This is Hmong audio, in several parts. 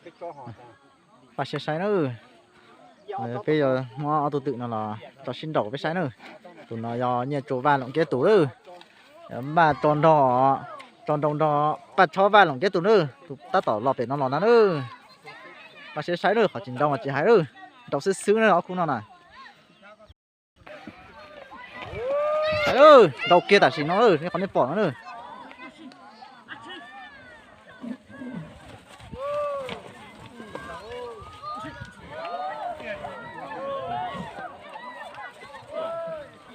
Pab saib saib nawb. Peb yuav muab ob tug twm no los tso sib nraus peb saib nawb. Tus no yog Nyiaj Tsua Vaj Loom Kiab tus lawm. Npaj tso nrog, tso nrau nrog Paj Tshob Vaj Loom Kiab tus nawb, tus tab tom los pem no los na nawb. Pab saib saib nawb, qhov tsis nrau mas tsis hais lawm. Nrau xwb xwb nawb ob khub no na. Nrau kiag tam sim no, nej qhov nej pom no na.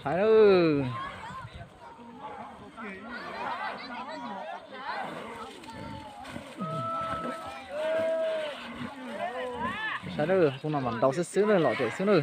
Hais lawm. Saib lawm, tus no mas nrau xwb xwb na, lom zem xwb na.